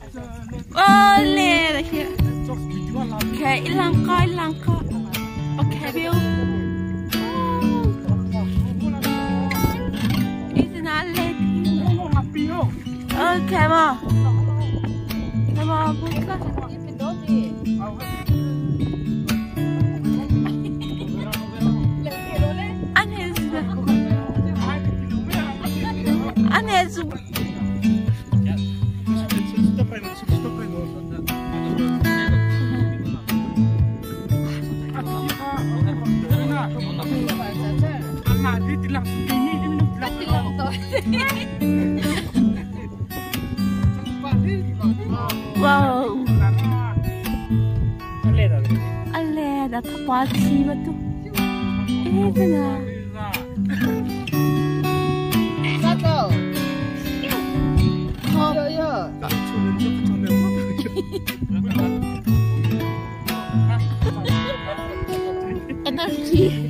Oleh, okay, ilang ka, ilang ka. Okay, Bill. It's not late. Okay, ma. Ma, Wow. Ale, da ta pa chi ba tu. Eh, na. Energy.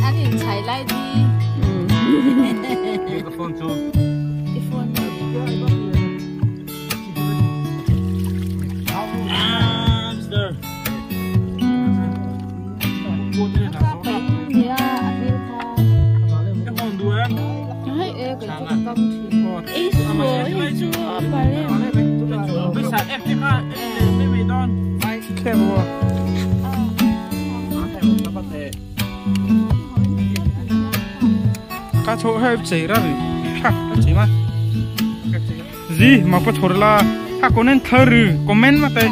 An in chai lai di. Ka phone chu. I phone. Hamster. Cá chỗ hay chảy ra rồi, nó chảy mà. Gì mà có thổi là, ha có nên thơ rồi, comment mà tay.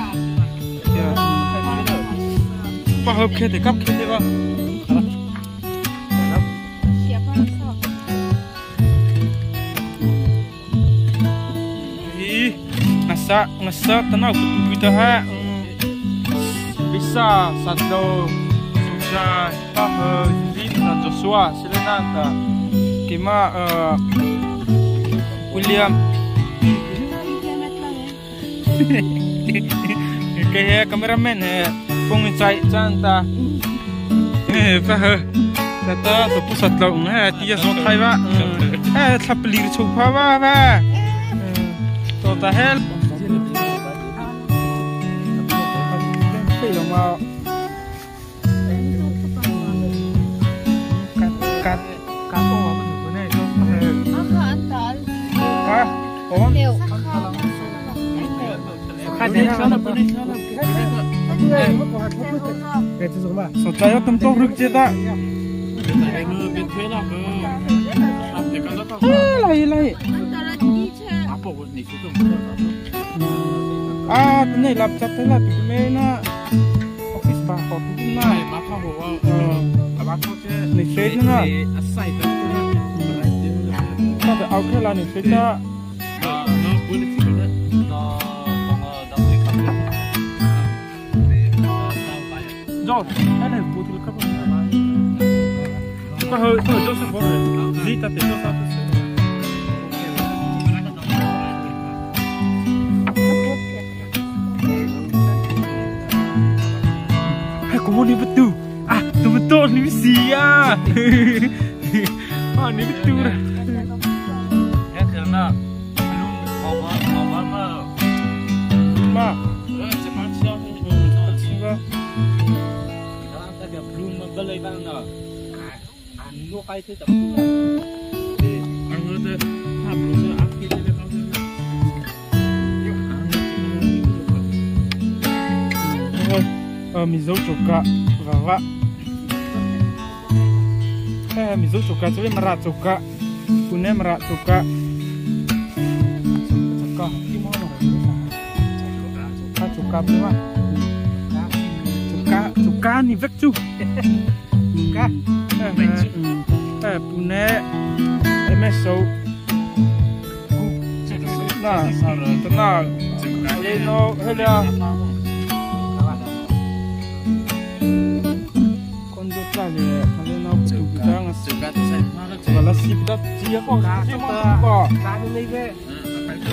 Có hợp khét thì cấp khét đi ba. Ngasa ngasa tanau kita ha bisa satu susah pah Zin Joshua Selena kima William cái है cameraman है phong chạy chanta pah ta to pusat lo ha tia so thai ba ha thapli chu pha ba ba to ta hel cắt cắt không này hả à cái này làm chặt thế là tụi mày na office bà họ tụi này mà không có bà có chứ này phết nữa nè sao phải áo cái là này phết đó rồi cái này bút cái cái hơi hơi Joseph rồi gì ta để Joseph Como ni betul? Ah, tu betul ni mesti ya. Ah, ni betul dah. Ya kerana belum Obama. Ma. Cepat siap. Siapa? Kalau tak belum beli bang dah. Anu kai tu tak betul. Anu tu, ha belum tu akhir dia kau. Mizo choka gaga eh mizo choka chui mara choka pune mara choka choka ki mo no choka choka ma choka choka ni vek chu choka eh pune mso na na le no hele là xịp đó chia có cá có cá bên đây về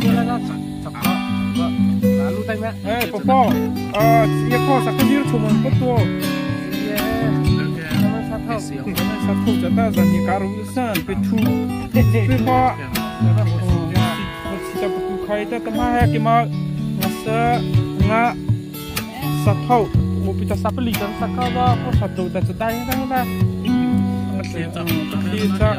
cái là chọc là lu tay mẹ ê có có chia có sao cái gì chúng mình có tua sát thâu chúng ta dần như cá rú san bị thu bị bỏ một xí ta bút khai ta tama hay cái mà ngasa nga sát thâu một bị ta sắp lì ta sát cao đó có sát đầu ta ta đây ta ta.